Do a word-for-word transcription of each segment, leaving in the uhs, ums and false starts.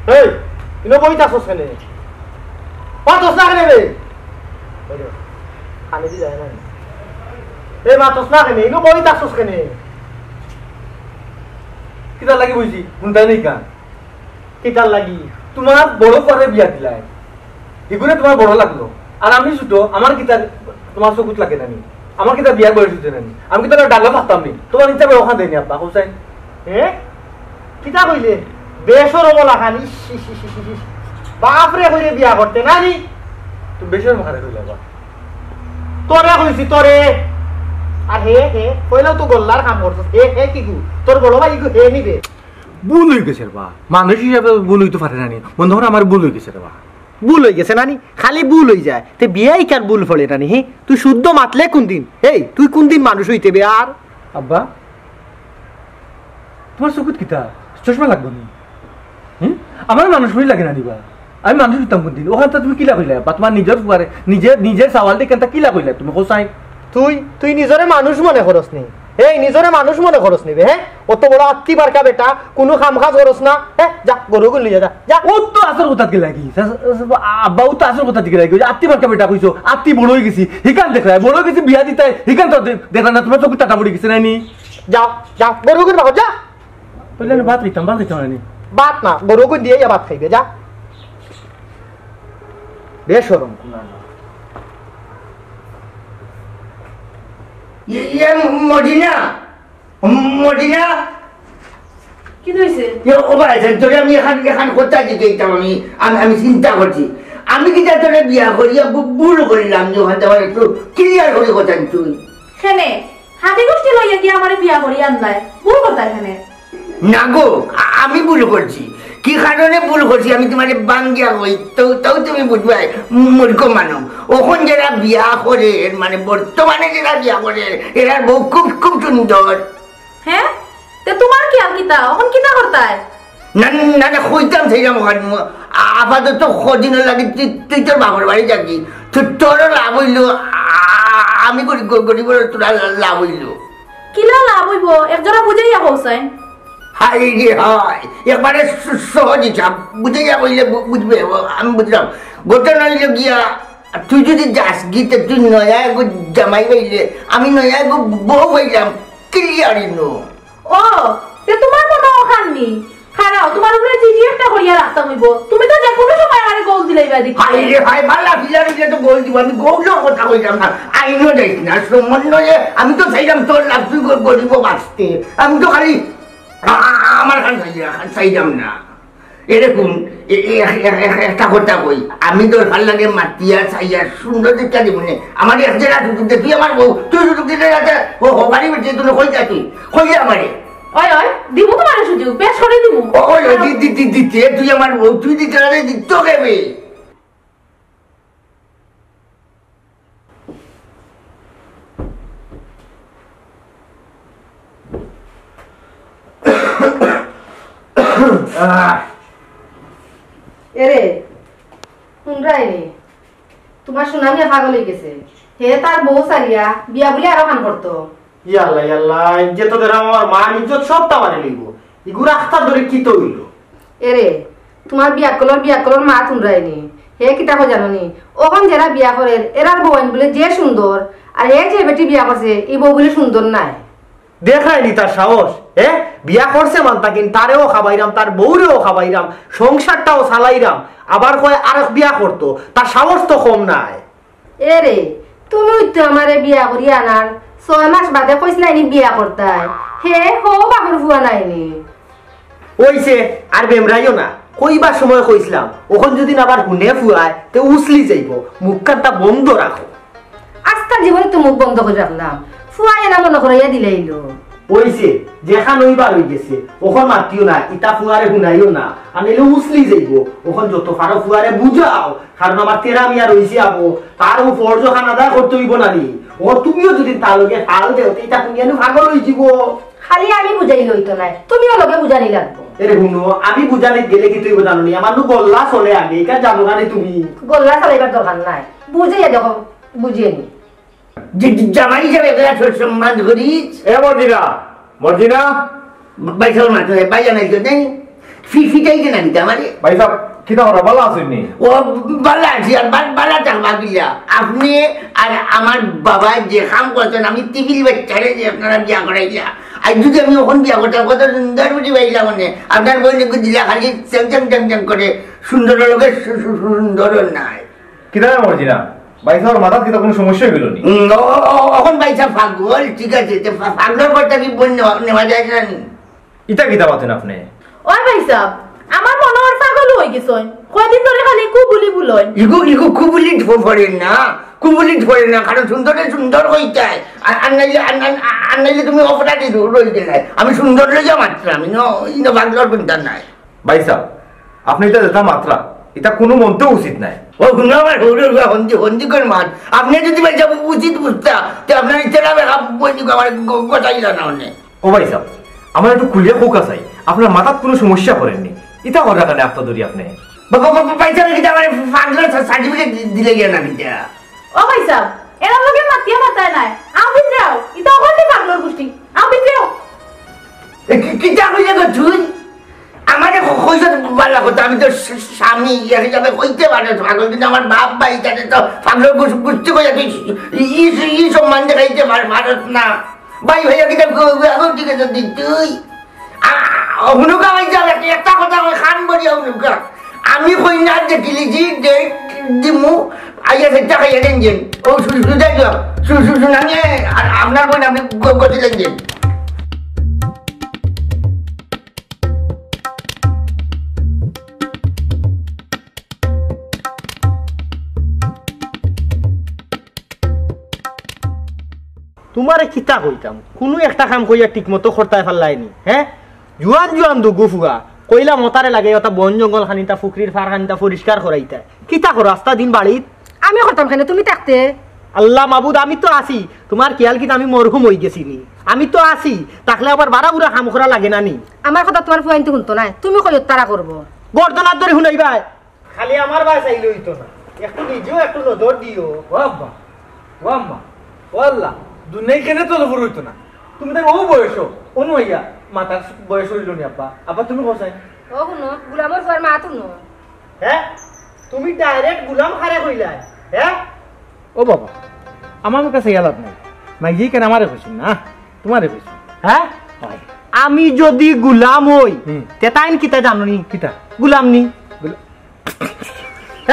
এই, ইনো বই থাকছস কেনে? মাতস না কেনে বে? এই রে, কানে দি যায় না। এই মাতস না কেনে? ইনো বই থাকছস কেনে? কিতার লাগি বইছি? হুনতায় নাই কেনে? কিতার লাগি? তুমার বড় ফুয়ারে বিয়া দিলায়, ইগুরে তুমার বড় লাগলো। আর আমি ছোট, আমার কিতা তুমার চকুত লাগে না নি? আমার কিতা বিয়ার বয়স অইছে না নি? আমি কিতা ডাগলা থাকতাম নি? তুমার ইচ্ছা করে অখান দেয়নি আব্বা, হোসেন। এ? কিতা কইলে? বেশরম অলাখান, ইস, ইস, ইস, ইস, ইস। বাপরে কইরে বিয়া করতে না নি? তুমি বেশরম কারে কইলা বা? তোরে কইছি, তোরে। আর হে, হে, কইলেও তো গল্লার কাম করছস। হে, হে, কিগু? তোর বড় ভাইগু হে নি বে? ভুল অইগেছে রে বা। মানুষ হিসাবে ভুল অইতো পারে না নি? মনে হয় আমার ভুল অইগেছে রে বা। ভুল অইগেছে না নি? খালি ভুল অইযায়। তে বিয়ায় ইকার ভুল পড়ে না নি? হি? তুই শুদ্ধ মাতলে কুনদিন? এই, তুই কুনদিন মানুষ অইতে বে আর? আব্বা, তুমার চকুত কিতা? চশমা লাগবো নি? হুম? আমার মানুষ মনে লাগে না নি বা? আমি মানুষ অইতাম কুনদিন? অখানতা তুমি কিলা কইলা? বা তুমার নিজর ফুয়ারে, নিজের, নিজের সওয়াল দেখে কিলা কইলা তুমি? হোসাইন। তুই, তুই নিজরে মানুষ মনে করস নি? এই, নিজরে মানুষ মনে করস নি বে, হে? অত বড় আত্তি বারকা বেটা, কুনু কাম কাজ করস না, হে? যা, গরুগুন লইয়া যা, যা। ও তো আসল কথা কি লাগি? আব্বা, ও তো আসল কথা কি লাগি? ওই যে আত্তি বারকা বেটা কইছো, আত্তি বড় অইগেছি, হিকান দেখরায়, বড় অইগেছি বিয়া দিতায়, হিকান তো দে-, দেখরায় না, তুমার চকুত টাটা পড়ি গেছে না নি? যাও, যাও, গরুগুন বাগো, যা। কইলে না, ভাত খাইতাম, ভাত খাইতাম না নি? ভাত না, গরুগুন দিয়া ইয়া ভাত খাইবে, যা। বেশরম। ইয়ে, ইয়ে, মদিনা, মদিনা। কিতা অইছে? ইয়ে, ও ভাই, তোরে আমি এখান, এখান কথা জিকাইতাম আমি, আমি, আমি চিন্তা করছি। আমি কিতা তোরে বিয়া করিয়া ভু-, ভুল করলাম, যে অখানতা আমার একটু clear করি কথা তুই। কেনে? হাতি গুষ্টি লইয়া কি আমারে বিয়া করিয়া আনলায়? ভুল করতায় কেনে? না গো, আ-, আমি ভুল করছি। কি কারণে ভুল করছি আমি তুমারে ভাঙ্গিয়া কই, তো, তাও তুমি বুঝবায়, মূর্খ মানুষ। অখন যেরা বিয়া করের, মানে বর্তমানে যেরা বিয়া করের, এরার বউ খুব, খুব সুন্দর। হে? তে তুমার খিয়াল কিতা? অখন কিতা করতায়? না, না, না, কইতাম চাইরাম অখান। আ-, আপাতত কদিনর লাগি তুই, তুই তোর বাপর বাড়ি যাবি। তো তোরও লাভ অইলো, আ-, আমি গরি-, গ-, গরিবর তোরা লা-, লাভ অইলো। কিলা লাভ অইবো? এক জরা বুঝাইয়া কও চাইন। হায় রে হায়, একবারে স-, সহজ হিসাব। বুঝাইয়া কইলে বু-, বুঝবে, ও, আমি বুঝলাম। ঘটনা অইলো গিয়া, তুই যদি যাস গিতে তুই নয়া এগু জামাই পাইলে, আমি নয়া এগু বউ পাইলাম, clear ইনো। ও, তে তুমার মনো অখান নি? খাড়াও, তুমার উপরে চিঠি একটা করিয়া রাখতাম অইবো। তুমি তো যে কুনু সময় আমারে গোল দিলাইবা দেখি। হায় রে হায়, বালা বিলার উপরে তো গোল দিব। আমি গোলর কথা কইলাম না। আইনো যাইস না, সমন্বয়ে আমি তো চাইলাম তোর লাভ তুই গ-, গরিব বাঁচতে। আমি তো খালি আ-, আ-, আমার খান চাইলাম, খান চাইলাম না। এরকম এ-, এ-, এ-, এ-, একটা কথা কই, আমি দরকার লাগে মাতিয়া চাইয়া সুন্দর দেখতে দিব নে। আমার এক জেলা সুযোগ দে, তুই আমার বউ, তুই সুযোগ দিতে যাতে ও হবারি বেটি তুই কই যা তুই, কই যা আমারে। ওই, ওই, দিমু তুমারে সুযোগ, বেশ করি দিমু। ও, ওই, ওই, দি-, দি-, দি-, দিতে, তুই আমার বউ, তুই দিতে না, দিত কেবে? আহ। এরে, হুনরায়নি, তুমার সুনামিয়া পাগল অইগেছে। হে তার বউ ছাড়িয়া বিয়া বুলে আরো খান করতো। ইয়াল্লা, ইয়াল্লা, ইজ্জত তো দেরাম আমার মান ইজ্জত সব তামারে লইবো। ইগু রাস্তা ধরে কিতা অইলো? এরে, তুমার বিয়াক্কলর, বিয়াক্কলর মাত হুনরায়নি। হে কিতা কয় জানো নি? অখন যেরা বিয়া করের, এরার বউয়াইন বুলে যে সুন্দর, আর হে যে বেটি বিয়া করছে, ই বউ বুলে সুন্দর নায়। দেখরায়নি তার সাহস, হে? বিয়া করছে মানতা কিন, তারেও খাবাইরাম, তার বউরেও খাবাইরাম, সংসারটাও চালাইরাম, আবার কয় আরেক বিয়া করতো, তার সাহস তো কম নায়। এরে, তুমি তো আমারে বিয়া করি আনার ছয় মাস বাদে কইছলায়নি বিয়া করতায়। হে, হউ বাপর ফুয়া নায়নি। অইছে, আর বেমরাইও না। কইবার সময় কইছলাম, অখন যদি না আবার হুনে ফুয়ায়, তে উছলি যাইবো। মুখখানটা বন্ধ রাখো। আস্তা জীবনে তো মুখ বন্ধ করি রাখলাম। ফুয়ায় না মনো করাইয়া দিলাইলো। অইছে, যেখান অইবার অইগেছে, অখন মাতিও না, ইতা ফুয়ারে হুনাইও না। আর নাইলে উছলি যাইবো। অখন যত পারো ফুয়ারে বুঝাও। কারণ আমার তেরা মিয়া রইছে আবো, তার অউ ফরজ খান আদায় করতে অইবো না নি? ও তুমিও যদি তার লগে ফাল দেও, তে ইতা হুনিয়া নু পাগল অইযিবো। খালি আমি বুঝাইলে অইতো নায়, তুমিও লগে বুঝানি লাগবো। এরে হুনো, আমি বুঝানিত গেলে কিতা অইবো জানো নি? আমার নু গল্লা চলে আগে, ইখান জানো না নি তুমি? গল্লা চালাইবার দরকার নাই, বুঝাইয়া দেখো, বুঝিয়া নি। যে, যে জামাই হিসাবে এগুলা তোর সম্মান করিস। এ মর্জিনা, মর্জিনা। ভাই সাহেব, না, ভাই জানাই তো নেই। ফি-, ফিটাইতে না নিতে আমারে। ভাইসাব, কিতা করা, ভালা আছইন নি? ও, ভালা আছি, আর ভা-, ভালা থাকবা কিলা? আপনে আর আমার বাবায় যে কাম করছইন, আমি টিভির বাচ্চারে যে আপনারা বিয়া করাইলা। আর যদি আমি অখন বিয়া করতাম, কত সুন্দর বুঝি পাইলাম মানে। আপনার বইন একটু দিলা খালি চ্যাং চ্যাং চ্যাং চ্যাং করে, সুন্দর লগে সু-, সু-, সু-, সুন্দর নাই। কিতা মর্জিনা? ভাইসাবর মাথাত কিতা কুনু সমস্যা অইগেলো নি? হুম, ও, ও, ও, অখন ভাইসাব পাগল, ঠিক আছে, তে পা-, পাগলর কথা কি বইন নেওয়া, নেওয়া যায় না নি? ইতা কিতা মাতইন আপনে? ওই ভাইসাব, আমার মনো অর পাগল অইগেছইন। কয়দিন ধরি খালি কুবুলি বুলইন। ইগু, ইগু কুবুলিত ফ-, পড়ে না, কুবুলিত পড়ে না, কারণ সুন্দরে সুন্দর কইতায়। আর, আর নাইলে, আর, আর, আর নাইলে তুমি অপরাধী র-, রই গেলায়। আমি সুন্দর লইয়া মাতরাম, ইনো, ইনো পাগলর কুনতা নাই। ভাইসাব, আপনে ইতা যেতা মাতরা, ইতা কুনু মন্তেউ উচিত নায়। ও, হুনো আমার হউরর গুয়া হন্দি, হন্দি করে মাত। আপনে যদি ভাইসাব উচিত বুঝতা, তে আপনার ইচ্ছা না হয় বইন আমার গ-, গতাইলা না অনে। ও ভাইসাব, আমারে একটু খুলিয়া কউক্কা চাই, আপনার মাথাত কুনু সমস্যা করের নি? ইতা করার কারণে আফতা ধরি আপনে। বা-, বা-, বা-, বা-, ভাইসাব, কিতা আমারে পাগলর সা-, সার্টিফিকেট দি-, দিলে গিয়া না কিতা? ও ভাইসাব, এরার লগে মাতিয়া মাতায় নায়। আও ভিতরে আও, ইতা অকলতে পাগলর গুষ্টি। আও ভিতরে আও। এ, কি-, কিতা কইলে গো তুই? আমারে ক-, কইছস ভালা কথা, আমি তো স-, স-, স্বামী, এই হিসাবে কইতে পারে পাগল, কিন্তু আমার বাপ ভাই তাতে তো পাগলর গুস-, গুষ্টি কইয়া তুই ই, ই, ই সম্মান দেখাইতে পার-, পারস না। ভাই ভাইয়া কিতা গ-, গ-, এখন ঠিক আছে তুই, তুই। আ, হুনুকা ভাইসাব, একটা, একটা কথা কই, কান ভরিয়া হুনুকা। আমি কইন্যা দেখিলিছি, ডেট দিমু, আইয়া সেটা খাইয়া দেন যেন। ও সু-, সুজা যাও, সু-, সু-, সুনামি, আর আপনার বইন আপনে গ-, গতিলেন যেন। তুমারে কিতা কইতাম, কুনু একটা কাম কইয়া ঠিক মতো করতায় পারলায় নি, হে? জুয়ান জুয়ান দুগু ফুয়া, কইলাম অতারে লাগে, অতা বন জঙ্গল খানিতা, ফুকরির পার খানিতা পরিষ্কার করাইতায়। কিতা করো আস্তা দিন বাড়িত? আমি করতাম কেনে, তুমি থাকতে? আল্লা মাবুদ, আমি তো আছি। তুমার খিয়াল কিতা আমি মরহুম অইগেছি নি? আমি তো আছি, থাকলে আবার বাড়া বুড়া কাম করা লাগে না নি? আমার কথা তুমার ফুয়াইন্তে হুনতো নায়, তুমি কইও তারা করবো। গর্দনার ধরি হুনাইবায়। খালি আমার বায় চাইলে অইতো না, একটু নিজেও একটু নজর দিও। ও আব্বা, ও আম্মা, ও আল্লা, দুনিয়ায় কেনে তো জবর অইতো না। তুমি তাই ও বয়স, অনু আইয়া মাতার বয়স অইলো নি আব্বা। আব্বা, তুমি কোথায়? ও হুনো, গুলামর ফুয়ার মাত হুনো। হে? তুমি direct গুলাম খারে কইলায়, হে? ও বাবা, আমার মুখে চাইয়া লাভ নাই। মাইজি কেন আমারে কইছইন না, তুমারে কইছইন। হে? অয়। আমি যদি গুলাম অই, হুম। তে তাইন কিতা জানো নি? কিতা? গুলাম নি। গুলা-,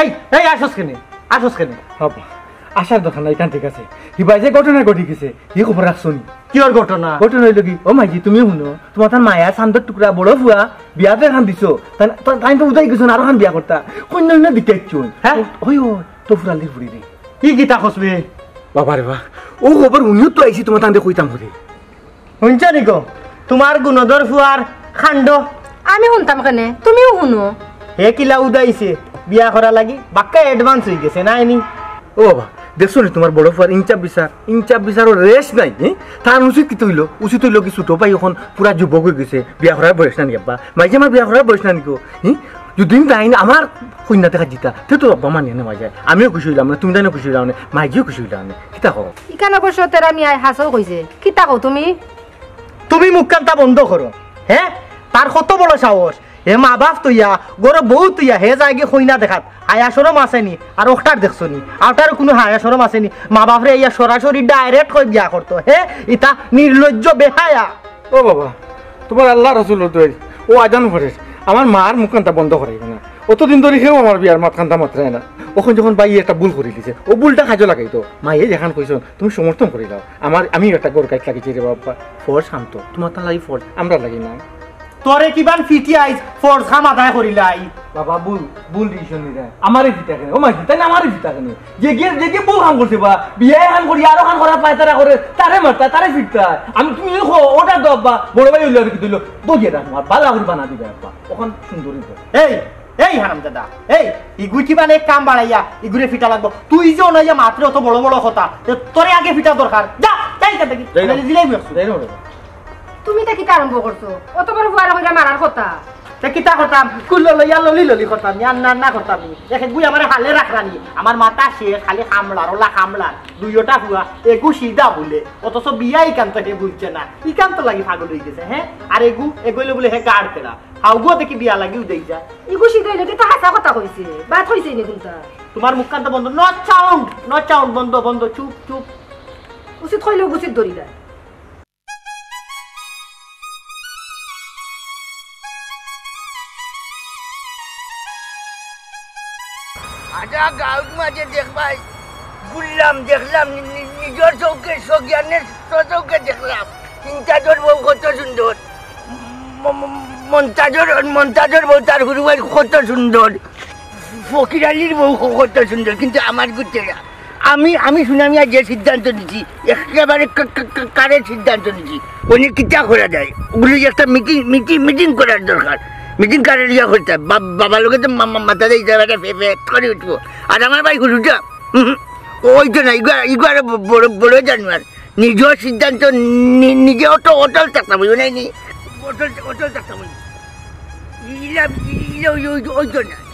এই, এই, আসস কেনে? আসস কেনে? বাবা, আসার দরকার নাই, ইখান ঠিক আছে। হিবায় যে ঘটনা ঘটি গেছে, ই খবর রাখছো নি? কিয়র ঘটনা? ঘটনা অইলো কি, ও মাইজি, তুমি হুনো, তুমার তান মায়া চান্দর টুকরা বড় ফুয়া বিয়া দেখান দিছো। তাই, তাই, তাইন তো উদাই গেছইন, আরোখান বিয়া করতা। কইন্যা অইন্যা দিকে ইচ্ছুন। হে? ওই, ওই, তো ফুরালির ফুরি রে। ই কিতা কস বে? বাবা রে বা, ও খবর হুনিও তো আইছি তুমার তানরে কইতাম করি। হুনছো নি গো? তুমার গুণধর ফুয়ার কাণ্ড। আমি হুনতাম কেনে? তুমিও হুনো। হে কিলা উদাইছে, বিয়া করার লাগি বাক্কা advance অইগেছে, নায় নি? ও বাবা, দেখছো নি তুমার বড় ফুয়ার ইনসাফ বিচার, ইনসাফ বিচারর রেশ নাই, হি? তার উচিত কিতা অইলো? উচিত অইলো কি ছোট ভাই অখন পুরা যুবক অইগেছে, বিয়া করার বয়স না নি আব্বা? মাইজি আমার বিয়া করার বয়স না নি গো, হি? যদি তাইন আমার কইন্যা দেখাত দিতা, তে তো আব্বা মানিয়া নেওয়া যায়। আমিও খুশি অইলাম না, তুমি তাইনও খুশি অইলায় না, মাইজিও খুশি অইলা না। কিতা কও? ইখান অবশ্য তেরা মিয়ায় হাছাউ কইছে। কিতা কও তুমি? তুমি মুখখানতা বন্ধ করো। হে? তার কত বড় সাহস। হে মা বাপ থইয়া, ঘরো বউ থইয়া, হে যায়গি কইন্যা দেখাত। হায়া শরম আছে নি? আর অখটার দেখছো নি? অখটার কুনু হায়া শরম আছে নি? মা বাপরে আইয়া সরাসরি direct কই বিয়া করতো। হে? ইতা নির্লজ্জ বেহায়া। ও বাবা, তুমার আল্লা রসুলর দোয়াই, ও আজান পড়ের। আমার মার মুখখানতা বন্ধ করাইবে না। অতদিন ধরি হেও আমার বিয়ার মাতখানতা মাতরায় না। অখন যখন ভাইয়ে একটা ভুল করিলিছে, ও ভুলটা কাজো লাগাইতো। মাইয়ে যেখান কইছইন, তুমি সমর্থন করিলাও। আমার, আমি একটা ঘর গাইত লাগিছি রে বাবা। ফরজ কাম তো, তুমার তান লাগি ফরজ, আমরার লাগি নায়। তোরে কিবান ফিটিয়া আইজ ফরজ কাম আদায় করিলাই। বাবা, ভুল, ভুল decision নিরায়। আমারে ফিটা কেনে? ও মাইজি, তাইন আমারে ফিটা কেনে? যেগিয়ে, যেগিয়ে বউ কাম করছে বা, বিয়া এখান করি, আরোখান করার পায়তারা করে, তারে মারতা, তারে ফিরতা। আমি তুমি যদি কও, ওটা দাও আব্বা, বড় ভাই অইলো আর কিতা অইলো, দগিয়ে রাখো, আর বালা করি বানা দিবে আব্বা। অখন সুন্দরী বউ। এই, এই হারামজাদা, এই, ইগুই কিবান এক কাম বাড়াইয়া, ইগুরে ফিটা লাগবো। তুই যে অনাইয়া মাতরে অত বড় বড় কথা, তে তোরে আগে ফিটা দরকার। যা, যাই এখান থাকি। যাই না। আমি দিলাই বই একশো। যাই না, ওরে। তুমি ইতা কিতা আরম্ভ করছো? অত বড় ফুয়ারে কইরা মারার কথা। তে কিতা করতাম? কুলো লইয়া ললি ললি করতাম নি, আন্না আন্না করতাম নি। একেগুই আমারে হালে রাখরা নি। আমার মাথা শেষ, খালি কামলার, ওলা কামলার। দুইওটা ফুয়া, এগু সিধা বুলে। অথচ বিয়া ইখানতো হে বুঝছে না। ইখানতো লাগি পাগল অইগেছে, হে? আর এগু, এগু অইলো বুলে হে গাড় তেরা। হাউগুয়া দেখি বিয়া লাগিউ দেই যা। ইগু শিখাইলে তো হাছা কথা কইছে, বাত কইছে নি কুনটা? তুমার মুখখান তো বন্ধ, not sound, not sound, বন্ধ, বন্ধ, চুপ, চুপ। উচিত কইলেও উচিত ধরি দেয়। আজা গাউর মাঝে দেখবায়, ঘুরলাম, দেখলাম, নি-, নি-, নিজর চউখে, সজ্ঞানের চউখে দেখলাম। ইমতাজর বউ কত সুন্দর, ম-, ম-, মন্তাজর, মন্তাজর বউ তার হুরু ভাইর কত সুন্দর, ফকির আলীর বউ ক-, কত সুন্দর, কিন্তু আমার গুতেরা। আমি, আমি সুনামিয়া যে সিদ্ধান্ত নিছি, একেবারে কা-, কা-, কা-, কারের সিদ্ধান্ত নিছি। অনে কিতা করা যায়? অগুলো একটা মিটিং, মিটিং, মিটিং করার দরকার। মিটিং কারে লিয়া করতে? বাবার লগে তো মা-, মা-, মাথা দিয়ে যাবে, একটা ফে-, ফে করে উঠবো। আর আমার ভাই হুরুটা, হুম, হুম, ওই তো না, ইগু, ইগু আরো ব-, বড়, বড় জানোয়ার। নিজের সিদ্ধান্ত নি-, নিজে অটল, অটল থাকতাম, বুঝো নাই নি? অটল, অটল থাকতাম। ইলা, ইলা, ওই, ওই, ওই তো না।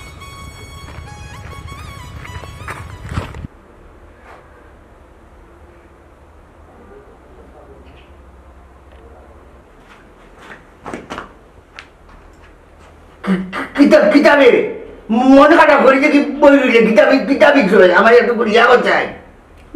কি-, কি-, কিতাবে? মন খারাপ করি দেখি বই রইলে কিতাবে, কিতাবে চলে। আমার একটু করি ইয়া করতে হয়।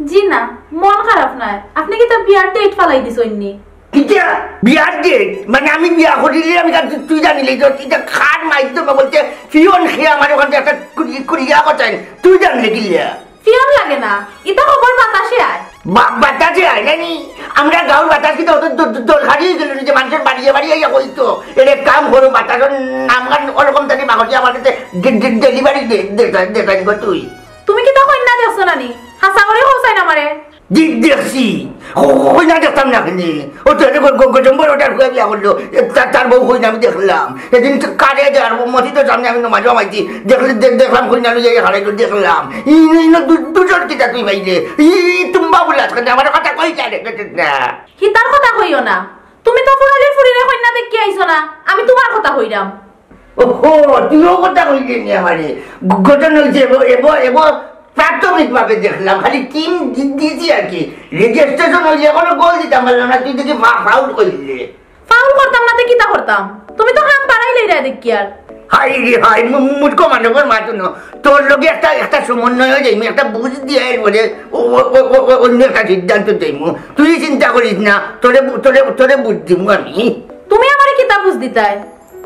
জি না, মন খারাপ নায়। আপনে কিতা বিয়ার ডেট ফালাই দিছইন নি? কিতা? বিয়ার ডেট? মানে আমি বিয়া করিলে আমি কার-, তুই, তুই জানিলে তো, এটা কার মাধ্যমে বলতে পিয়ন খেয়ে আমার ওখান থেকে একটা কুড়ি, কুড়ি ইয়া করতে হয়। তুই জানলে কি লিয়া? পিয়ন লাগে না, ইতা খবর বাতাসে আয়। বা-, বাতাসে আয় না নি? আমরা গাউর বাতাস কিতা অত দ-, দ-, দরকারি হয়ে গেল যে মানুষের বাড়িয়ে বাড়িয়ে ইয়া কইতো, "এরে কাম করো, বাতাসর নাম গান ওরকম তাকে বাগড়িয়া আমার কাছে ডে-, ডে-, ডেলিভারি দে, দে, দে, দে, দে, তুই।" তুমি কিতা কইন্যা দেখছো না নি? হাছা করে কও চাইন আমারে। দি-, দেখছি। ক-, ক-, কইন্যা দেখতাম না কেনে? ও তো এত গ-, গ-, গজম্বর ওটার হয়ে বিয়া করলো। এ, তার, তার বউ কইন্যা আমি দেখলাম। এদিন তো কারে যার মসজিদের সামনে আমি নমাজ মাইছি। দেখলে, দে-, দেখলাম কইন্যা লইয়া হারাই করে দেখলাম। ই, ই, ই, দু-, দুজন কিতা তুই পাইলে? ই, ই, তুম্বা বলে আজকে আমার কথা কই যায় রে, না। হিতার কথা কইও না। তুমি তো ফুরালির ফুরিরে কইন্যা দেখি আইছো না। আমি তুমার কথা কইরাম। ওহো, তুইও কথা কইলি নি আমারে। ঘটনা হইছে, এব-, এব-, এব-, প্রাথমিকভাবে দেখলাম, খালি টিম দি-, দিছি আর কি। রেজিস্ট্রেশন হইলে এখনো গোল দিতাম পারলাম না, তুই দেখি ফা-, ফাউল কইলে। ফাউল করতাম না, তে কিতা করতাম? তুমি তো হাত বাড়াইলে রে দেখি আর। হায় রে হায়, মু-, মু-, মূর্খ মানবর মাতো ন। তোর লগে একটা, একটা সমন্বয় হয়ে যাইমু, একটা বুঝ দিয়ে এর পরে ও-, ও-, ও-, ও-, ও-, অন্য একটা সিদ্ধান্ত যাইমু। তুই চিন্তা করিস না, তোরে বু-, তোরে, তোরে বুঝ দিমু আমি। তুমি আমারে কিতা বুঝ দিতায়?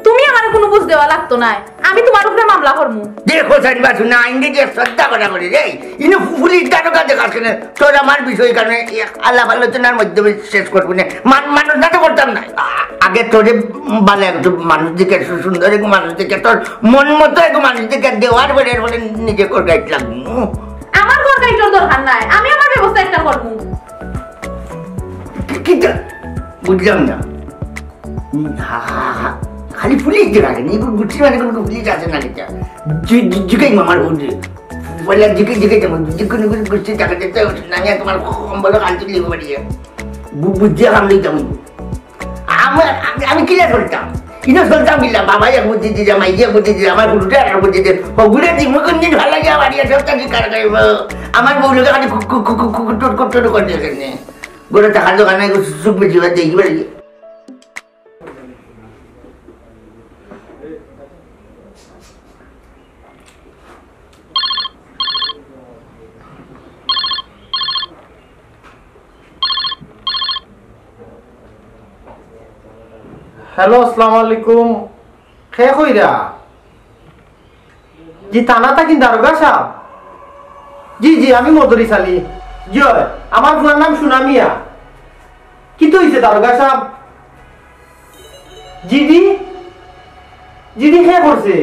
তুমি আমারে কুনু বুঝ দেওয়া লাগতো নায়, আমি তুমার উপরে মামলা করমু। দেখো সাইনবা শুনা, আইন দিয়ে শ্রদ্ধা করা করে রে। ইনো পুলিশ দারোগা দেখাস কেনে? তোর আমার বিষয় কারণে এক আলাপ আলোচনার মাধ্যমে শেষ করবো না। মান-, মানুষ না তো করতাম না। আ-, আগে তোরে বালা একটু মানুষ দিকে, সু-, সুন্দর এক মানুষ দিকে, তোর মন মতো এক মানুষ দিকে দেওয়ার পরে এর ফলে নিজে কর গাইড লাগবো। আমার কর গাইডর দরকার নাই, আমি আমার ব্যবস্থা একটা করমু। কি-, কিতা? বুঝলাম না। হা, হা, হা। খালি পুলিশ যে লাগে, নি গুটি মানে কোনো পুলিশ আছে না কিতা? জু-, জু-, জুকাই মামার হুজুর। বলে জুকে জুকে যাবো, জুকে কোনো গুটি টাকা দিতে হবে না, আমি তোমার কম্বল কান তুলি বাড়িয়ে। বু-, বুঝিয়া কাম লইতাম। আমার, আমি, আমি কিলা চলতাম? ইনো চলতাম কিলা? বাবা এক বুদ্ধি দিলে, মাই এক বুদ্ধি দিলে, আমার হুজুরে আর বুদ্ধি দিলে। ওগুলো দিমু কোন দিন ভালো লাগে, আমার ইয়ে সবটা কি কার খাইব? আমার বউ লোকে খালি কু-, কু-, কু-, কু-, কু-, টুট, কু-, টুট করে দিয়ে গেছে। গোটা টাকার দোকানে একটু সুখ বেশি হয়ে দেখি বাড়ি। হ্যালো, আসসালামু আলাইকুম। কে কইরা? জি, থানা থাকি দারোগা সাব? জি, জি, আমি মদরিছ আলী। জি অয়, আমার ফুয়ার নাম সুনামিয়া। কিতা অইছে দারোগা সাব? জিডি? জিডি কে করছে?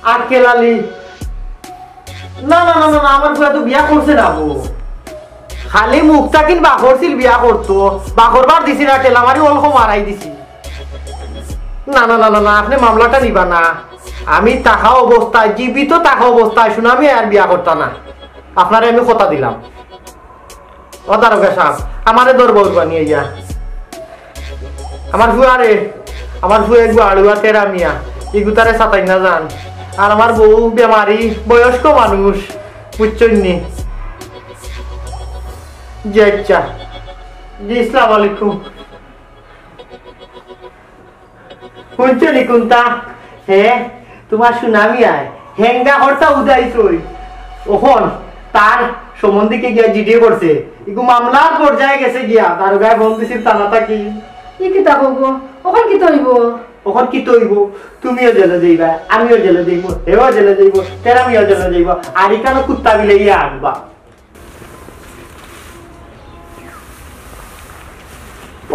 আক্কেল আলী। না, না, না, না, না, আমার ফুয়া তো বিয়া করছে না গো। খালি মুখ থাকিন বাকরছিল বিয়া করতো, বাকরবার দিছি না, ঠেলামারি অলখো মারাই দিছি। না, না, না, না, না, আপনে মামলাটা নিবা না। আমি থাকা অবস্থায়, জীবিত থাকা অবস্থায় সুনামিয়ার বিয়া করতা না। আপনারে আমি কথা দিলাম। ও দারোগা সাব, আমারে ধরবা উঠবা নিয়া ইয়া। আমার ফুয়ারে, আমার ফুয়া এগু আড়ুয়া তেরা মিয়া, ইগু তারে সাতাইন না যান। আর আমার বউ বেমারি, বয়স্ক মানুষ, বুঝছইন নি? জি আচ্ছা। জি, আসসালামু আলাইকুম। হুনছো নি কুন্তা? হে, তুমার সুনামিয়ায় হেঙ্গা হর্তা উদাইছই। অখন তার সম্বন্ধিকে গিয়া জিডি করছে। ইগু মামলার পর্যায়ে গেছে গিয়া, দারোগায় ফোন দিছিল থানা থাকি। ই কিতা কইবো? অখন কিতা অইবো? অখন কিতা অইবো? তুমিও জেলে যাইবা, আমিও জেলে যাইবো, হেও জেলে যাইবো, তেরামিও জেলে যাইবো। আর ইখানো কুত্তা বিলে ইয়া আনবা।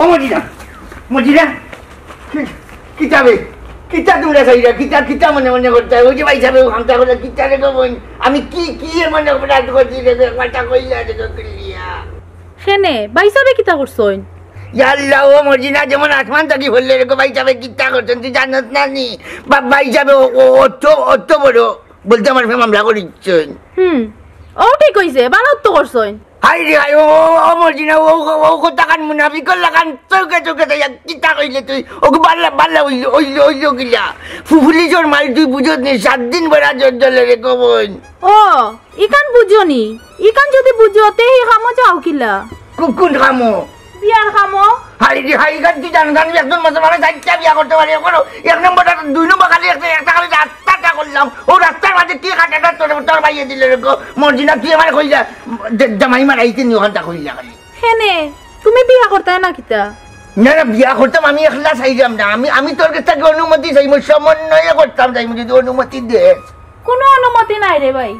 ও মজিনা, মজিনা, কি-, কিতা বে? কিতা তুমরা চাইরা? কিতা, কিতা মনে মনে করতায়? ওই যে ভাইসাবে ও কামটা করলা, কিতা রে গো বইন? আমি কি, কি এমন অপরাধ করছি রে গো? কথা কইলা রে গো, কিলিয়া। কেনে? ভাইসাবে কিতা করছইন? ইয়া আল্লাহ, ও মজিনা, যেমন আসমান থাকি পড়লে রে গো, ভাইসাবে কিতা করছইন? তুই জানস না নি? বা-, ভাইসাবে ও, ও, অত, অত বড় বলতে আমার ফে মামলা করিচ্ছইন। হুম, ও ঠিক অইছে, ভালা তো করছইন। হায় রে হায়, ও, ও, ও মর্জিনা, ও, ও, ও কথাখান মুনাফিকর লাখান চউখে চউখে চাইয়া কিতা কইলে তুই? ওগু বালা, বালা অইলো, অইলো, অইলো কিলা? ফু-, পুলিশর মাইর তুই বুঝত নি, সাত দিন বেড়া জ্বর জ্বলে রে গো বইন। ও, ইখান বুঝো নি? ইখান যুদি বুঝো, তে হি কামো যাও কিলা? কু-, কুন কামো? বিয়ার কামো। হায় রে হায়, ইখান তুই জানো, জানো, একজন মুসলমানে চাইরটা বিয়া করতে পারে, এখনো এক নম্বরটা, দুই নম্বর খালি একটা, একটা খালি রাস্তাটা করলাম, ও রাস্তার মাঝে কি কাটাটা তোর, তোর ভাইয়ে দিলে রে গো, মর্জিনা, তুই আমারে কইলা, যে জামাই মারাইতে নি ওখানটা কইলা খালি। হেনে, তুমি বিয়া করতায় না কিতা? না, না, বিয়া করতাম, আমি একলা চাইলাম না, আমি, আমি তোর কাছ থাকি অনুমতি চাইমু, সমন্বয়ে করতাম চাইমু, যুদি অনুমতি দেস। কুনু অনুমতি নাই রে ভাই।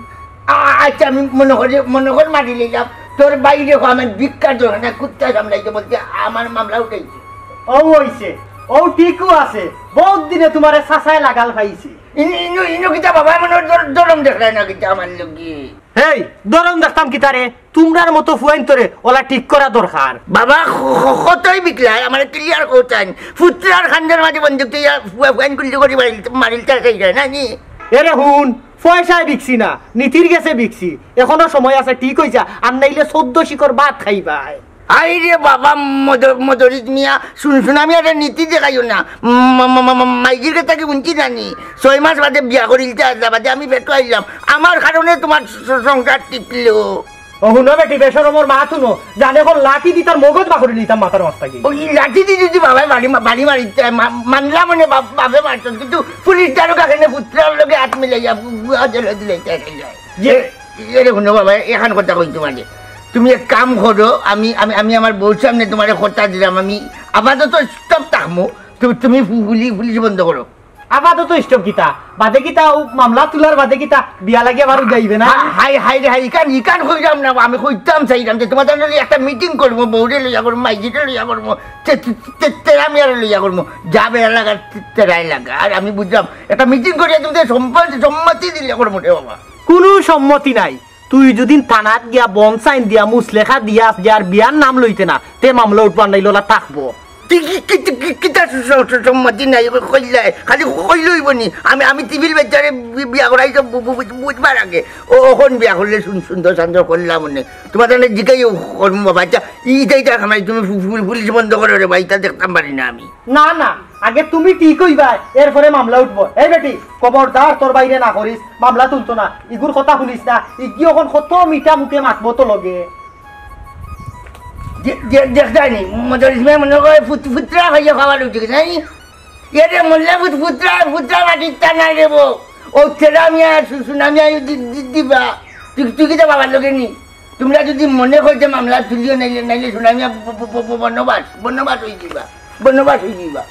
আ-, আচ্ছা, আমি মনে করি, মনে কর মারি লইলাম, তোর বাইরে কো আমার ভিক্ষার দরকার নাই, কুত্তা সামলাইতে বলতে আমার মামলা উঠাইছে। ও অইছে, ও ঠিকও আছে, বউত দিনে তুমারে চাচায় লাগাল পাইছে। ইনো, ইনো, ইনো কিতা বাবা মনে হয় দর-, দরম দেখলায় না কিতা আমার লগে? হেই, দরম দেখতাম কিতা রে? তুমরার মতো ফুয়াইন্তরে ওলা ঠিক করা দরকার। বাবা, ক-, ক-, কতই বিকলায়, আমারে clear কও চাইন। ফুত্রার খান্ডার মাঝে বন্দুক দিয়া ফুয়া-, ফুয়াইন গুল্লি করি মারিল-, মারিল তার খাই যায় না নি? এরে হুন, পয়সায় বিকছি না, নীতির গেছে বিকছি। এখনো সময় আছে, ঠিক অইযা, আর নাইলে চৌদ্দ শিকর ভাত খাইবায়। আই রে বাবা, মদ-, মদরিত মিয়া, শুন, শুন, আমি একটা নীতি দেখাইও না। ম-, ম-, ম-, ম-, মাইজির কথা কি শুনছি জানি? ছয় মাস বাদে বিয়া করিলতে আসলা বাদে আমি বেটো আইলাম। আমার কারণে তুমার স-, স-, সংসার টিকলো। ও হুনো বেটি, বেশরমর মাত হুনো, জানে কোন লাঠি দি তার মগজ বাকরি লিতাম মাথার মাছ থাকি। ওই লাঠি দি যদি বাবায় বাড়ি মা-, বাড়ি মারিতে মা-, মানলাম মানে বাপ-, বাপে মারছন, কিন্তু পুলিশ দারোগা কেনে পুত্রার লগে হাত মিলাইয়া গু-, গুয়া জেলে দিলে চাই যায়। যে এ-, এরে হুনো বাবা, এখান কথা কই তুমারে। তুমি এক কাম করো, আমি, আমি, আমি আমার বউর সামনে তুমারে কথা দিলাম, আমি আপাতত stop থাকমু। তু-, তুমি ফু-, পুলি-, পুলিশ বন্ধ করো। আপাতত stop কিতা? বাদে কিতা, ও মামলা তুলার বাদে কিতা, বিয়া লাগি আবার উদাইবে না? হা-, হাই, হাই রে হাই, ইখান, ইখান কইরাম না, আমি কইতাম চাইরাম যে তুমার তানরে একটা meeting করমু, বউরে লইয়া করমু, মাইজিরে লইয়া করমু, তে-, তে-, তে-, তেরা মিয়ারে লইয়া করমু, যা বেড়া লাগার তে-, তেরাই লাগা। আর আমি বুঝলাম, একটা meeting করিয়া তুমি সম্মতি, সম্মতি দিলে করমু রে বাবা। কুনু সম্মতি নাই। তুই যুদি থানাত গিয়া বন্ড sign দিয়া মুচলেখা দিয়াস যে আর বিয়ার নাম লইতে না, তে মামলা উঠবার নাইলে ওলা থাকবো। কি, কি, কি, কি, কি, কিতা স-, স-, স-, সম্মতি নাই, কইলাই, খালি কইলে অইবো নি? আমি, আমি টিভির বাচ্চারে বি-, বিয়া করাইছি বু-, বু-, বু-, বুঝবার আগে। ও, অখন বিয়া করলে সুন-, সুন্দর সান্দর করলাম মনে। তুমার তানরে জিকাই করমু বাবা, আচ্ছা, ইটা, ইটা খামাই তুমি ফু-, ফু-, পুলিশ বন্ধ করো রে ভাই, ইটা দেখতাম পারি না আমি। না, না, আগে তুমি ঠিক অইবায়, এরপরে মামলা উঠবো। এই বেটি, খবরদার তোর বাইরে না করিস, মামলা তুলতো না। ইগুর কথা হুনিস না, ইগি অখন কত মিঠা মুখে মাতবো তো লগে। দে-, দে-, দেখছনি, মদরিস মিয়া মনে করে ফুত-, ফুতরা খাইয়া খাওয়া উঠে গেছে, জানি? এরে মল্লা ফুত-, ফুতরা, ফুতরা মাটির তা নাই রে বো। ও তেরা মিয়া, সু-, সুনা মিয়া দি-, দি-, দিবা। তুই, তুই কিতা বাবার লগে নি? তুমরা যুদি মনে করো যে মামলা তুলিও নাইলে, নাইলে সুনা মিয়া ব-, ব-, ব-, ব-, বনবাস, বনবাস অই দিবা। বনবাস অই দিবা।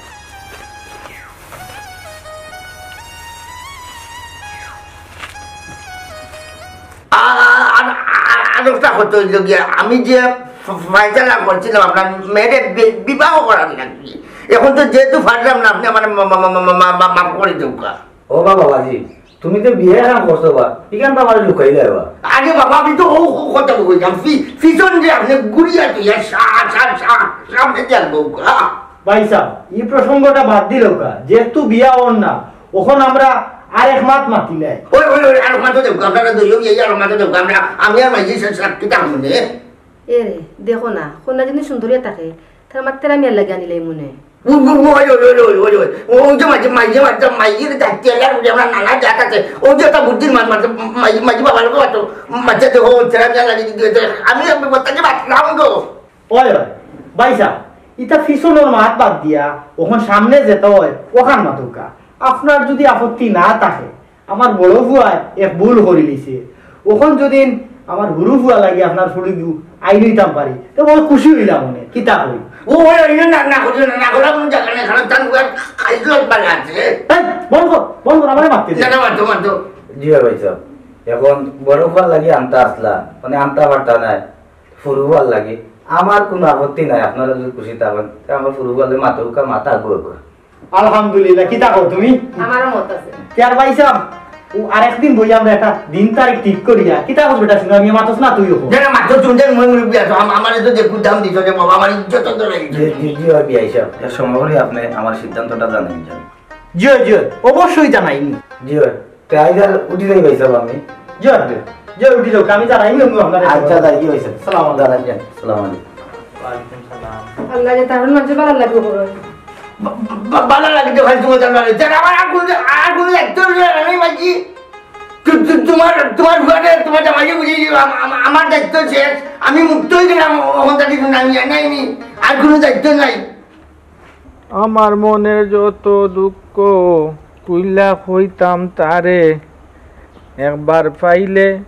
আর, আর, আর, আর, আর একটা কথা অইল গিয়া, আমি যে ফ-, ফয়সালা করছিলাম আপনার মেয়েরে বি-, বিবাহ করার লাগি, এখন তো যেহেতু পারলাম না, আপনি আমার মা-, মা-, মাফ করে দেউক্কা। ও বা বাবাজি, তুমি তো বিয়া এখান করছো বা, ইখান তো আমার লুকাইলে বা। আরে বাবা, আমি তো ও, ও কথা কইলাম, ফি-, পিছন যে আপনি ঘুরিয়া তুইয়া সা-, সা-, সা-, সামনে দিয়ে আনবো, হ্যাঁ? ভাই সাহেব, এই প্রসঙ্গটা বাদ দিলাউক্কা, যেহেতু বিয়া অর না, অখন আমরা আর এক মাত মাতিলাই। ওই, ওই, ওই, আর এক মাত দেউক্কা, আপনারা দুইজন এই আর এক মাত দেউক্কা, আমরা, আমি আর মাইজি সা-, সাক্ষী থাকবো নে। এ রে, দেখো না, কন্যা যদি সুন্দরী থাকে, তার মাত্র আমি আর লাগে আনিলাই মনে। ও, ও, ও, ওই, ওই, ওই, ওই, ওই, ওই। ও, ওই যে মাঝে, মাঝে, মাঝে, মাঝে, মাঝে, যাচ্ছে, আল্লাহর উপরে আমার নানা জাত আছে। ও যে একটা বুদ্ধির মাছ, মাছ, মাঝে, মাঝে বাবার লোক আছে। মাঝে দেখো, ও ছেলে মেয়ে লাগে যদি হইতে, আমি, আমি বলতে কি বাঁচলাম গো। ওই, ওই, ভাই সাহেব, ইতা পিছনর মাত বাদ দিয়া অখন সামনে যেতা অয়, অখান মাতউক্কা। আপনার যুদি আপত্তি না থাকে, আমার বড় পুয়ায় এক ভুল করিলিছে। অখন যুদি আমার হুরু পুয়া লাগি আপনার ফুড়িগু আইন অইতাম পারি, তে বড় খুশি অইলাম মনে। কিতা কই? ও, ওই, ওই, না, না, না, করিও না, না, করার কোনো জাগা নাই, কারণ তার পুয়ার খাইজলত বালা আছে। এই, বন্ধ কর, বন্ধ কর, আমারে মাততে দে। না, না, মাততো, মাততো। জি অয় ভাইসাব, অখন বড় পুয়ার লাগি আনতা আছলা, মানে আনতা পারতা নায়, হুরু পুয়ার লাগি। আমার কুনু আপত্তি নাই, আপনারা যুদি খুশি থাকইন, তে আমার হুরু পুয়ার লাগি মাতউক্কা, মাতা আগুয়া আগুয়া। আলহামদুলিল্লাহ, কিতা কও তুমি? আমারও মত আছে। তে আর ভাইসাব, ও আরেকদিন বইয়া আমরা একটা দিন তারিখ ঠিক করিয়া, কিতা কও বেটা, শুনো, আমি মাতস না, তুই অখন। না, না, মাততো, তুমি জানো, মই মুরব্বি আছো, আম-, আমারে তো যে দাম দিছো রে বাবা, আমার ইজ্জত তো রয়ে গেছে। জি, জি, জি, অয় বিয়াই সাব, এক সময় করি আপনে আমার সিদ্ধান্তটা জানাই যান। জি অয়, জি অয়, অবশ্যই জানাইমু। জি অয়। তে আইজ আর উঠি যাই ভাইসাব আমি। জি অয়, জি অয়, উঠি যাও, আমি জানাইমু আপনারে। আচ্ছা, যাই কি ভাইসাব? সালাম আলাইকুম। দাঁড়াই যান। সালাম আলাইকুম। ওয়ালাইকুম সালাম। আল্লাহ রে, তার মাঝে ভালা লাগবে বড়। বা-, বা-, ভালা লাগে তো ভাই তোমার জানো না। যারা আমার আর কোনো, আর কোনো দায়িত্ব নেই, আমি বাকি। তু-, তু-, তোমার, তোমার ঘরে তোমার জামাইকে বুঝিয়ে দিও, আম-, আম-, আমার দায়িত্ব শেষ। আমি মুক্ত হয়ে গেলাম, অখন থাকি তো আমি জানাইনি। আর কোনো দায়িত্ব নাই। আমার মনের যত দুঃখ খুইলা কইতাম তারে, একবার পাইলে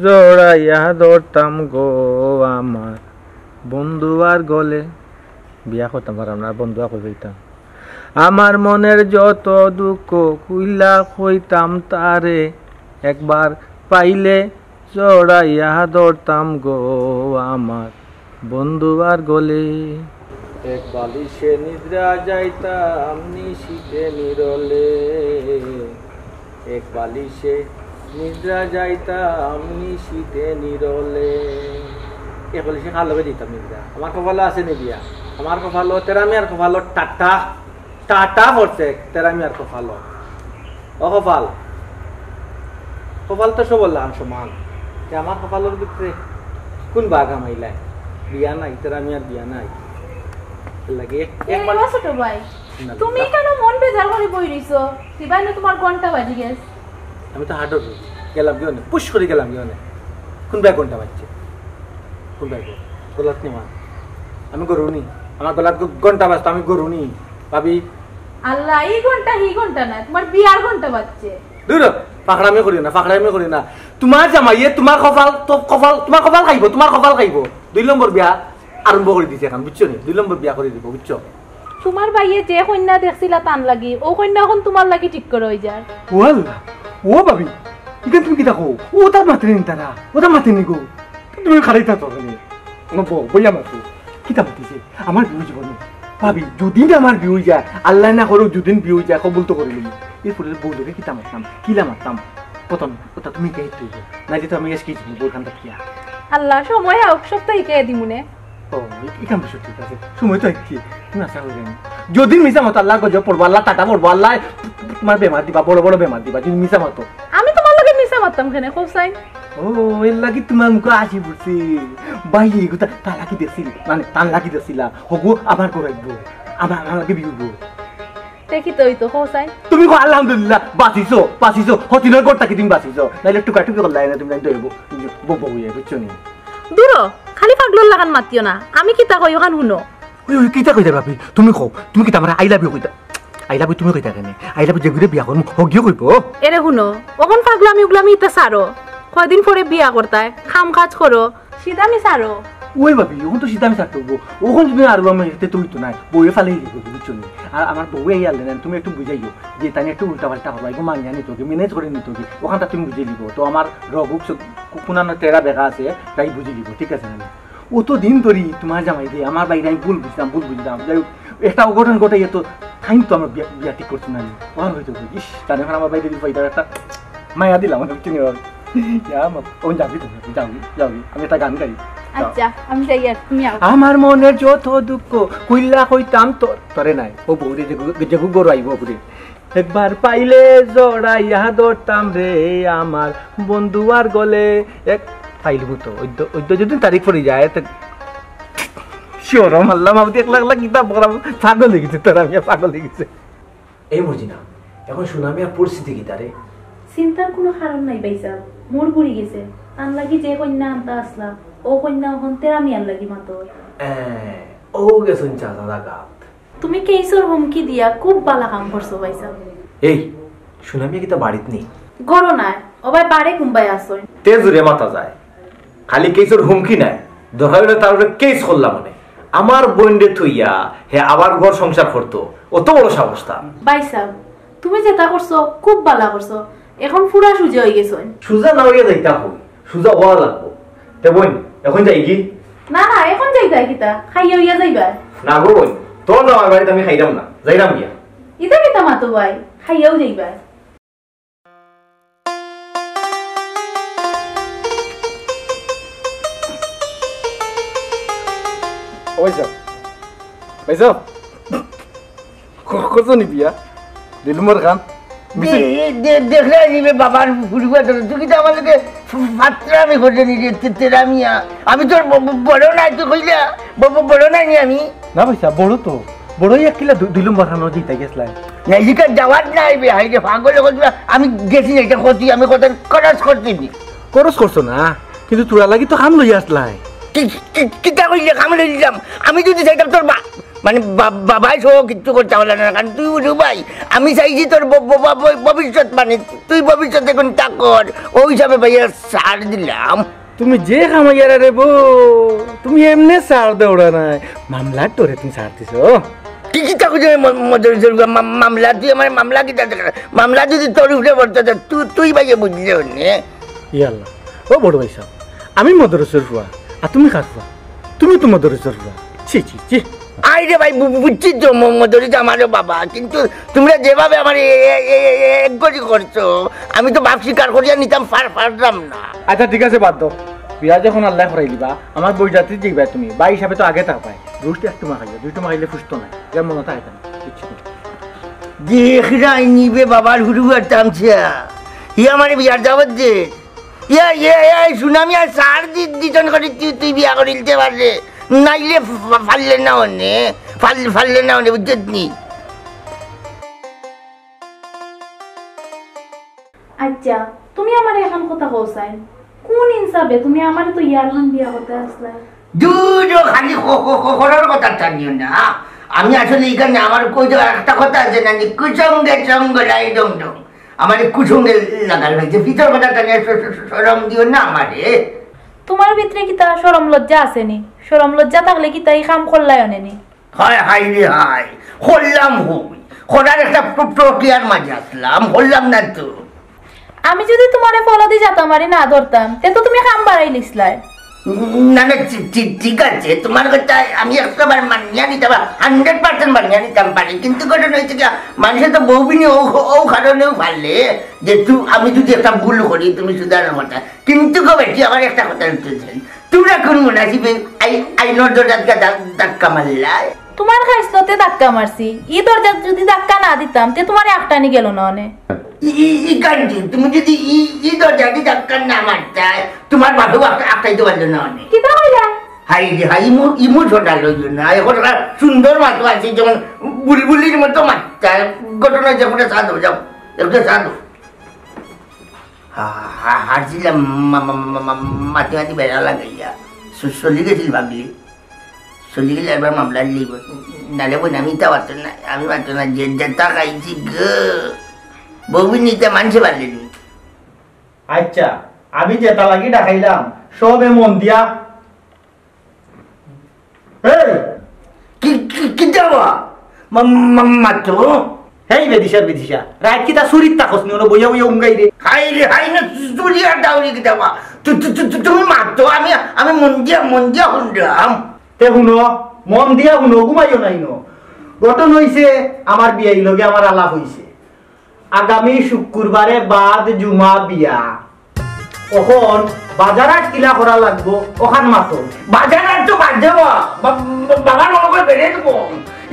জড়াইয়া ধরতাম গো আমার বন্ধু আর গলে। বিয়া করতাম পারলাম না, বন্ধু আর কই পাইতাম। আমার মনের যত দুঃখ খুইলা কইতাম তারে, একবার পাইলে জড়াইয়া ধরতাম গো আমার বন্ধু আর গলে। এক বালিশে নিদ্রা যাইতাম নিশিতে নিরলে, এক বালিশে নিদ্রা যাইতাম নিশিতে নিরলে। এক বালিশে কার লগে যাইতাম নিদ্রা? আমার কপালো আছে নি বিয়া? আমার কপালো, তেরা মিয়ার কপালো টাটা, টাটা পড়ছে তেরা মিয়ার কপালো। ও কপাল, কপাল তো সবর লাখান সমান। তে আমার কপালর ভিতরে কোন বাঘ হামাইলায়? বিয়া নাই, তেরা মিয়ার বিয়া নাই। এর লাগি এক-, এ, একবার ও ছোট ভাই, না, তুমি না। কেন মন বেজার করি বই রইছো? দিবাই না তোমার ঘন্টা বাজি গেছে। আমি তো হার্ডর গেলাম গিয়ে অনে, পুশ করি গেলাম গিয়ে অনে। কোন ব্যাগ ঘন্টা বাজছে? কোন ব্যাগ? গলাত নিমা। আমি গরু নি। আমার গলাত ঘ-, ঘন্টা বাজতো, আমি গরু নি। ভাবি। আল্লাহ, এই ঘন্টা, এই ঘন্টা না, তোমার বিয়ার ঘন্টা বাজছে। দূর, ফাকড়ামি করিও না, ফাকড়ামি করিও না। তোমার জামাইয়ে তোমার কপাল, তো কপাল, তোমার কপাল খাইবো, তোমার কপাল খাইবো। দুই নম্বর বিয়া আরম্ভ করি দিছে এখন, বুঝছো নি? দুই নম্বর বিয়া করি দিব, বুঝছো? তোমার ভাইয়ে যে কইন্যা দেখছিলা তান লাগি, ও কইন্যা এখন তোমার লাগি ঠিক করা অই যার। ও আল্লাহ, ও ভাবি, ইখান তুমি কিতা কও? ও তার মাতে নি তারা, ও তার মাতে নি গো। তুমি খালি তা তো নি। আমার বউ, বইয়া মাতো। কিতা মাতিছে? আমার বিয়া অই যাবো নি। ভাবি, যুদিন আমার বিয়া অই যায়, আল্লাহ না করো, যুদিন বিয়া অই যায়, কবুল তো করি নিবো। এরপরে বউ লোকে কিতা মাততাম, কিলা মাততাম। প্রথম কথা তুমি কে তুই? নাইলে তো আমি আজকে বউর কান্দাত কিয়া। আল্লাহ, সময় হোক, সব তো হিকাই দিমুনে। ও, ই-, ইখান তো সত্যি আছে। সময় তো একটি। তুমি আশা করি জানি। যদি মিছা মতো আল্লাহ গজব পড়বো, আল্লাহ টাটা পড়বো, আল্লাহ তোমার বেমার দিবা, বড় বড় বেমার দিবা, যদি মিছা মতো। আমি তোমার লগে মিছা মাততাম কেনে, কও চাই? ও, এর লাগি তোমার মুখে হাসি ফুটছে। ভাই, এগুতা তার লাগি দেখছিল, মানে, তার লাগি দেখছিলা। হগু আমার ঘর আইবো। আমার, আমার লগে বিয়া অইবো। তে কিতা অইতো, কও চাই? তুমি কও, "আলহামদুলিল্লাহ, বাঁচিছো, বাঁচিছো। হতিনর ঘর থাকি তুমি বাঁচিছো। নাইলে টুকা টুকি করলাই না তুমি, নাইলে তো অইবো। বউ, বউ, বুঝছো নি?" দূরো, খালি পাগলর লাখান মাতিও না। আমি কিতা কই, ওখান হুনো। ওই, ওই, কিতা কইতা ভাবি? তুমি কও, তুমি কিতা আমারে I love you কইতা? I love you তুমি কইতা কেনে? I love you যেগুরে বিয়া করমু, হগিয়ে কইবো। এরে হুনো, অখন পাগলামি উগলামি ইতা ছাড়ো। কয়দিন পরে বিয়া করতায়, কাম কাজ করো, সিধা মি ছাড়ো। ওই ভাবি, অখন তো সিধা মি ছাড়তে অইবো। অখন যদি আরো আমি হেতে তুমি তো নাই, বউয়ে ফালাই দিবো, বুঝছো নি? আর আমার বউয়ে এই আনলে না, তুমি একটু বুঝাইও যে তাই একটু উল্টা পাল্টা করবা, এগু মানিয়া নিতো কি, ম্যানেজ করি নিতো কি, অখানটা তুমি বুঝাই দিবো। তো আমার রগ হোক, সব কু-, কুনানো তেরা বেকা আছে, তাই বুঝি দিবো, ঠিক আছে না? অত দিন ধরি তোমার জামাইরে আমার বাইরে আমি ভুল বুঝতাম, ভুল বুঝতাম। যাই হোক, একটা অঘটন ঘটাইয়া তো তাইন তো আমার বিয়া, বিয়া ঠিক করছে না। অখন হয়তো, ইস, তাহলে এখন আমার বাইরে দিল পাইতাম একটা মায়া দিলাম, আমি চিনি বাবা। ইয়া মা, ও যাবি তো, যাবি, যাবি। আমি একটা গান গাই। যাও। আচ্ছা, আমি যাই আর তুমি আও। আমার মনের যত দুঃখ খুইলা কইতাম তো, তরে নাই। ও বউরে যে গু-, যে গু গরু আইবো ঘুরে। একবার পাইলে জড়াইয়া ধরতাম রে আমার বন্ধু আর গলে। এক পাইলিমু তো, অইদ্য, অইদ্য যদি তারিখ পড়ি যায়, তো শিওর মারলাম, আমি এক লাখ লাখ কিতাব পড়াম, পাগল অই গেছে, তোরা মিয়া পাগল অই গেছে। এই মর্জিনা, এখন সুনামিয়ার পরিস্থিতি কিতা রে? চিন্তার কুনু কারণ নাই ভাইসাব, মুড ঘুরি গেছে। তান লাগি যে কইন্যা আনতা আছলা, ও কইন্যা অখন তেরা মিয়ার লাগি মাতো। এ, ও গেছইন চাচা জাগাত। তুমি কেইসর হুমকি দিয়া খুব বালা কাম করছো ভাইসাব। এই, সুনামিয়া কিতা বাড়িত নি? ঘরো নাই, ও ভাই বারে কুনবায় আছইন। তে জুরে মাতা যায়। খালি কেইসর হুমকি নায়, দরকার অইলে তার উপরে কেইস করলাম মানে। আমার বইনরে থইয়া হে আবার ঘর সংসার করতো, অত বড় সাহস তার। ভাইসাব, তুমি যেতা করছো খুব বালা করছো, এখন পুরা সুজা অইগেছইন। সুজা না অইয়া যাইতা কই, সুজা অওয়া লাগবো। তে বইন, এখন যাইগি? না না, এখন যাইতায় কিতা, খাইয়া অইয়া যাইবায়। না গো বইন, তোর জামাইর বাড়িত আমি খাইরাম না, যাইরাম গিয়া। ইতা কিতা মাতো ভাই, খাইয়াউ যাইবায়। ও ভাইসাব, ভাইসাব, ক-, কত নি বিয়া? দুই নম্বর খান? দে-, দে-, দেখলে নিবে বাবার ফুটুয়া তোর। তুই কিতা আমার লগে ফ-, ফাত্রামি করলে নি রে, তে-, তেরা মিয়া? আমি তোর ব-, ব-, বড় নায়, তুই কইলা? ব-, ব-, বড় নায় নি আমি? না ভাইসাব, বড় তো। বড়ই এক কিলা দু-, দুই নম্বর খানো দিতে গেছলাই। না, ইটা যাওয়ার নাই বে, হাই রে, পাগল অকল তোরা। আমি গেছি না, ইটা ক্ষতি, আমি কথা খরচ করতে নি। খরচ করছো না, কিন্তু তোরা লাগি তো কাম লইয়া আসলাই। কি, কি, কিতা কইলে কাম লইলাম? আমি যদি যাইতাম তোর বা-, মানে বা-, বাবায় সহ কিচ্ছু করতে পারলে না, কারণ তুই বুঝু ভাই, আমি চাইছি তোর ব-, ব-, ব-, ব-, ভবিষ্যৎ, মানে তুই ভবিষ্যতে কোনটা কর, ওই হিসাবে ভাইয়া ছাড় দিলাম। তুমি যে কামাইয়ারা রে বো, তুমি এমনে ছাড় দেওরা নাই, মামলার ডরে তুমি ছাড় দিছো। কি কিতা কইছো রে ম-, মদরিছর ফুয়া? মা-, মামলা, তুই আমার মামলা কিতা দেখার? মামলা যদি তোর উপরে পড়তো, তে তু-, তুই ভাইয়া বুঝলে অনে। ইয়াল্লা, ও বড় ভাইসাব, আমি মদরিছর ফুয়া, আর তুমি কার ফুয়া? তুমি তো মদরিছর ফুয়া। ছি, ছি, ছি। আই রে ভাই, বু-, বুঝছি তো ম-, মদরিছ আমারও বাবা, কিন্তু তোমরা যেভাবে আমার এ-, এ-, এ-, এ-, একগরি করছো, আমি তো বাপ স্বীকার করিয়া নিতাম পার-, পারলাম না। আচ্ছা, ঠিক আছে, বাদ দেও। বিয়া যখন আল্লায় করাই দিবা, আমার বইজাতি যাইবায় তুমি, ভাই হিসাবে তো আগে থাকবায়। রুটি এক টুমা খাইও, দুই টুমা খাইলে ফুসতো নায়। যা মনে থাকে না, কিচ্ছু নাই। দেখরায় নিবে বাবার হুরু আর তামছা। ই আমারে বিয়ার দাওয়াত দে। ইয়া, ইয়া, ইয়া, সুনামিয়া ছাড় দি-, দিতন করি তুই, তুই বিয়া করিলতে পারলে। নাইলে ফা-, ফাললে না অনে। ফাল-, ফাললে না অনে, বুঝছত নি? আচ্ছা, তুমি আমারে এখান কথা কও চাই, কোন ইনসাফে তুমি আমারে তো ইয়ার মান বিয়া করতে আসলায়? দুরো খালি খ-, খ-, খ-, খরর কথা টানিও না। আমি আসলে এখানে আমার কই যে একটা কথা আছে না, যে কুসঙ্গে সঙ্গ লাই ডং ডং। আমার এই কুসঙ্গে লাগাল হয়েছে, পিছর কথা টানিয়া শ-, শ-, শ-, শরম দিও না আমারে। তোমার ভিতরে কিতা শরম লজ্জা আছে নি? শরম লজ্জা থাকলে কিতা ই কাম করলায় অনে নি? হায়, হায় রে হায়, করলাম হই। করার একটা প্র-, প্রক্রিয়ার মাঝে আসলাম, করলাম না তো। আমি যদি তোমারে ফলো দি যাতাম মারি না ধরতাম, তে তো তুমি কাম বাড়াই লিসলায়। না, না, ঠি-, ঠি-, ঠিক আছে, তোমার কথা আমি একশো বার মানিয়া নিতাম, hundred percent মানিয়া নিতাম পারি, কিন্তু ঘটনা হয়েছে কি, মানুষে তো বউ বিনি ও, ও কারণেও পারলে যে তু-, আমি যদি একটা ভুল করি, তুমি শুধানোর কথা, কিন্তু গো বেটি, আমার একটা কথা উত্তর দেন, তোমরা কোন মুনাসিবে আই-, আইনর দরজাত গা ধা-, ধাক্কা মারলায়? তোমার খাইছলতে ধাক্কা মারছি। ই দরজাত যদি ধাক্কা না দিতাম, তে তোমারে আটকানি গেল না অনে। ই, ই, ই কান্দি, তুমি যদি ই, ই দরজাত ধাক্কা না মারতায়, তোমার বাপেও আট-, আটকাইতে পারলো না অনে। কিতা কইলা? হায় রে হায়, ইমো-, emotional হইও না। এখন একটা সুন্দর মাতো আছে, যেমন বুলবুলির মতো মাততায়। ঘটনা যে একটা সাধু, যাও, একটা সাধু। হা-, হা-, হারছিলাম মা-, মা-, মা-, মা-, মাতি মাতি বেড়া লাগাইয়া। চ-, চলি গেছিল ভাবলি। চলি গেলে একবার মামলা লিব। নালে বইন, আমি তা পারতো না, আমি পারতো না, যে যেটা খাইছি গো। বউবি নিতে মানছে পারলেনি। আচ্ছা, আমি যেটা লাগি ডাকাইলাম, সবে মন দিয়া এই! কি, কি, কিতা বা? মা-, মা-, মাতো? হেই বেদিশার বেদিশা, রাইত কিতা চুরিত থাকস নি, অনো বইয়া বইয়া উঙ্গাই রে। হায় রে, হায় না, চুরি আর ডাউরি কিতা বা? তু-, তু-, তু-, তু-, তুমি মাতো, আমি, আমি মন দিয়া, মন দিয়া হুনরাম। তে হুনো, মন দিয়া হুনো, ঘুমাইও নাই ন। ঘটনা হইছে, আমার বিয়াই লগে আমার আলাপ হইছে। আগামী শুক্রবারে বাদ জুমা বিয়া। অখন বাজার হাট কিলা করা লাগবো, অখান মাতো। বাজার হাট তো বাদ যাবো। বা-, বা-, বাবার মনে করে বেড়ে দেবো।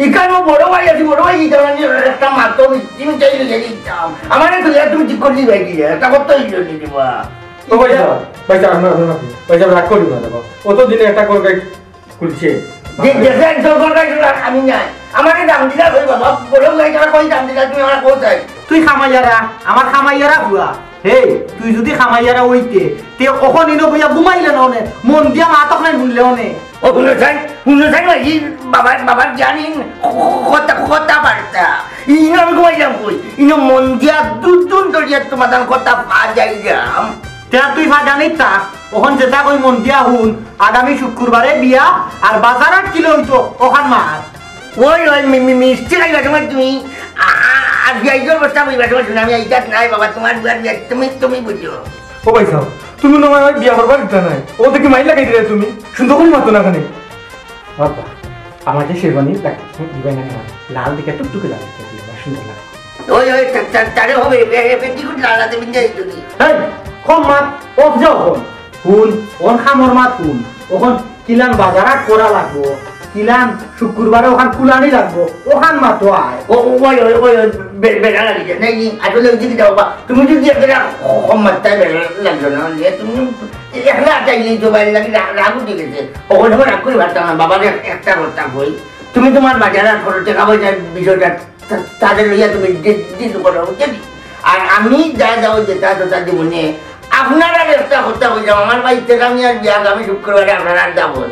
ইখানো বড় ভাই আছে, বড় ভাই ইটা মানে একটা মাতো মিষ্টি মিঠাই লইয়া দিতাম। আমারে তো ইয়া তুমি ঠিক করলি ভাই কি, একটা কত হইল নি দিবা। ও ভাই সাহেব, ভাই সাহেব, না, না, না, ভাই সাহেব, রাগ করি না, দেখো। অত দিনে একটা করে খুলছে। যে, দেখেন, তোর কথা শুনে আমি নাই। আমারে দাম দিলা কই বাবা, বড় ভাই, তোরা কই দাম দিলা, তুমি আমার কোথায়? তুই খামাইয়ারা, আমার খামাইয়ারা ফুয়া। হে, তুই যদি খামাইয়ারা হইতে, তে অখন ইনো বইয়া ঘুমাইলে না অনে, মন দিয়া মাতক নাই শুনলে অনে। ও, হুনো চাই, হুনো চাই, ভাই, বাবার বাবার জানিন কথা কথাবার্তা। ইনো আমি ঘুমাইলাম কই? ইনো মন দিয়া দুধ দুন করিয়া তোমার কথা পা যাইলাম। তে আর তুই ফাজানি তা, অখন যেটা কই মন দিয়া হুন, আগামী শুক্রবারে বিয়া, আর বাজার আট কিলো অইতো, অখান মাত। ওই ওই মি- মি- মিষ্টি খাইবা তোমার তুমি, আ- আ- আর বিয়াইজর বস্তা বইবা তোমার শুনে আমি আইতাত নাই বাবা, তোমার বিয়ার বিয়া তুমি তুমি বুঝো। ও ভাই সাহেব, তুমি না হয় বিয়া করবার দিতা নাই, ও দেখি মাইর লাগাই দিলে তুমি, সুন্দর করে মাতো না কেনে। বাবা, আমার যে শেরওয়ানি লাগে, দিবাই না কেনে? লাল দিকে টুকটুকে লাল দিকে দিবাই, সুন্দর লাগে। ওই ওই তা- তা- তারে হবে এ- এ- এ- কি করে লালাতে বিন্দে আইতো কি? এই, কম মাত, অফ যাও কম। হুন, অন খামর মাত হুন। অখন কিলান বাজার আট করা লাগবো, কিলান শুক্রবারে অখান কুলানি লাগবো, অখান মাতো আয়। ও ও- ওই ওই ওই ওই বে- বেড়া লাগি যায় নাই আসলে ওই দিকে যাও বা তুমি যদি একটা কম মাত্রায় বেড়া লাগলো না নিয়ে তুমি একলা আটাই নিয়ে তো বাইরে লাগি রা- রাগ উঠে গেছে। অখন আমার রাগ করে পারতাম না বাবার এক- একটা কথা কই, তুমি তোমার বাজার আট করো, টেকা পয়সার বিষয়টা তা- তাদের লইয়া তুমি ডি- ডিল করো, বুঝছো নি? আর আমি যা যাও যেটা তো তার জীবনে আপনারা একটা কথা বললাম, আমার ভাই তেরামিয়ার বিয়া আগামী শুক্রবারে আপনারা যাবো।